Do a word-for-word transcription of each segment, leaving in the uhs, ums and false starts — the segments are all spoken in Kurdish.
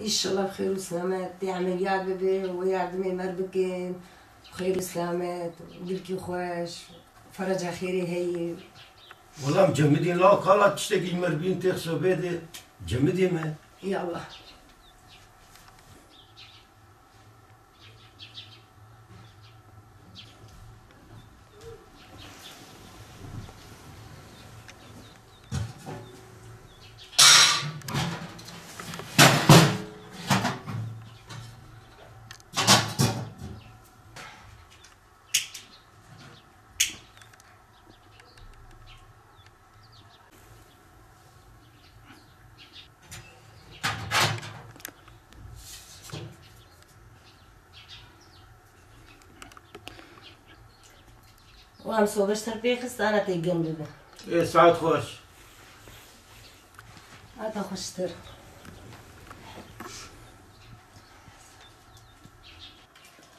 Înşallah bi xêr û selamet tê emeliyat bibe û yardimê me bikin. Bi xêr û selamet, dilkî xweş, fereca xêrê heye. Wela em cemidî la kala tiştekî ji me re bîn têx sobê de cemidî me. Ya Allah. Wan sobeş ter pê xist, ana tê gem bibe. Ê, saet xweş. Hata xweştir.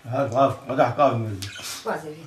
Her qaf, qedah qaf mezin. Wazê bî.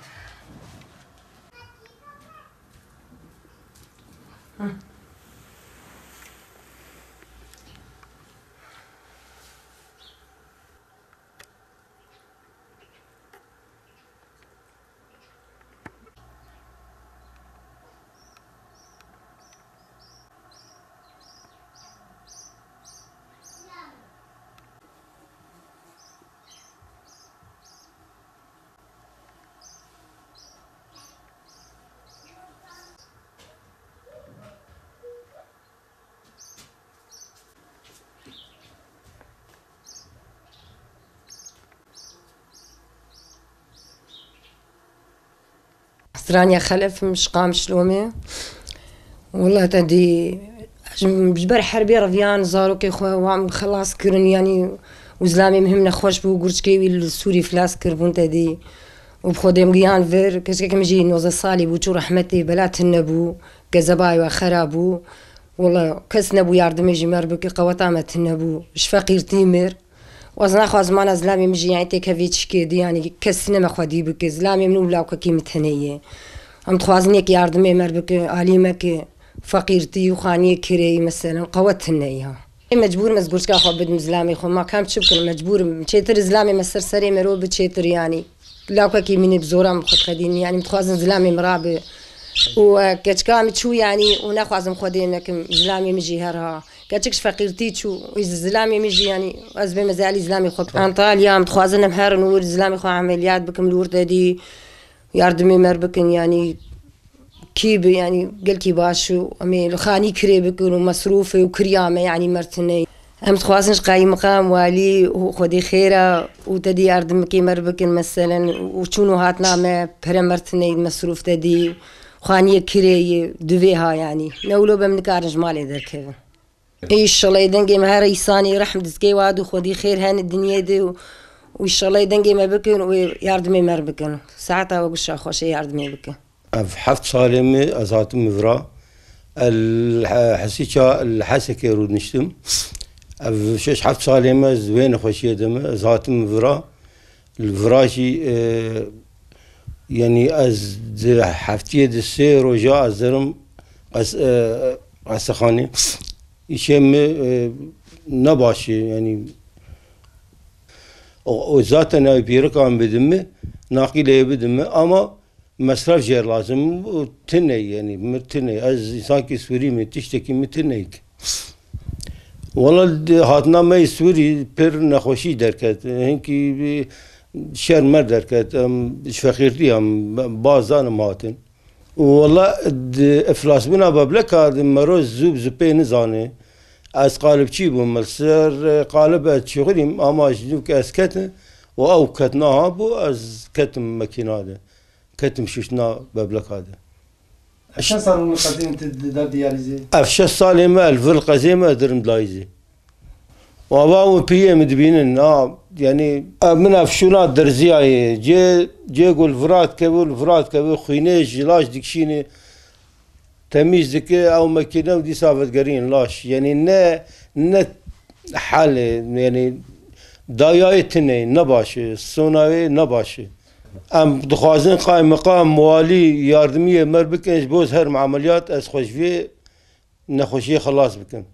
Stranya Xelef, min ji Qamişlo me. Wela te dî, ji, ji ber herbê reviyan zarokê xwe wan xelas kirin, yanî û zilamê min him nexweş bû, gurçikê wî li Sûrî filas kiribûn te dî. Û bi Xwedê min giyan vir, keçikek min jî nozdeh salî bû, çû rehmetê, bela tune bû, gezebayê we xera bû. Wela kes nebû yardimê ji me re bike, qeweta me tune bû, ji feqîrtî mir. Ez naxwazim ana zilamê min jî, yanî têkevê çikê dî, yanî kes neme xwedî bike. Zilamê min û lawkekî min tenê ye. Em dixwazin yek yardimê me re bike, alî me ke feqîrtî û xaniyê kireyî, meselen, qewet tune ya. Ê mecbûr me ez gurçika xwe bidim zilamê xwe. Ma kam çi bikim, mecbûr im. Çêtir zilamê me ser serê me ro bi çêtir, yanî. Lawkekî min ê bi zora min xwe dixedînin, yanî, min dixwazin zilamê min rabe. Û, e, keçika min çû, yanî, û nexwazim xwedê nekim, zilamê min jî her ha. Keçik ji feqîrtî çû, û zilamê min jî, yanî, ez bêm ez alî zilamê xwe. Antalya, em dixwazin em herin wir zilamê xwe emeliyat bikim li wir te dî, yardimê me re bikin, yanî, kî bi, yanî, gelkî baş û em ê li xanî kirê bikin û mesrûfê û kiriya me, yanî, mertinê. Em dixwazin ji qayîmqam, walî û Xwedê xêra û te dî yardimekê me re bikin, meselen, û çûn û hatina me, pere mertinê, mesrûf te dî, xaniyê kirê yê, divê ha, yanî. Ne wilo be em nikarin ji malê derkevin. Înşallah dengê me her îsanî rehm dizgê wa dû xwedî xêr hen dinyê de û, û înşallah dengê me bikin û yardimê me re bikin. Saeta we guşa xweşê yardimê bikin. Ev heft salê min ez hatim vira. El he-, hesîça el Hesekê rûniştim. Ev şeş heft salê min ez wê nexweşiyê de me. Ez hatim vira. Li vira jî, e, yanî ez di heftiyê di sê roja ez derim qes-, e, qesexanê. Îşê min, e, ne baş e, yanî o, o zaten ew pîrikan bidin min, naqîleyê bidin min, ama mesref jê lazim û tune, yanî min tune. Ez însankî Sûrî me, tiştekî min tune. Wela di hatina me yê Sûrî pir nexweşî derket. Hinkî şer mer derket. Em ji feqîrtî em baz dan em hatin. Û wela di iflasbûna bebleka de mero zû bi zû pê nizane. Ez qalibçî bûm, li ser qalib ez çixurîm, ama ji nû ke ez ketim û ew ketna ha bû, ez ketim mekîna de. Ketim şuştina bebleka de. Çend sal û qedên tu di der diyalîzê? Ev şeş salê me, el vir qezê me, ez dirim dayîzê. Ava û piyê min dibînin, ha, yanî, ev min ev şûna derziyayê, cê, cê ku li virat keve û li virat keve, xwînê ji laş dikişîne, temîz dike, ew mekîne û dîsa vedigerîn laş. Yanî ne, ne hal e, yanî dayayê tune, ne baş e, sona wê ne baş e. Em dixwazin qaymeqam, walî yardimiyê me bikin, ji bo ez herim emeliyat, ez xwe ji vê nexweşiyê xelas bikim.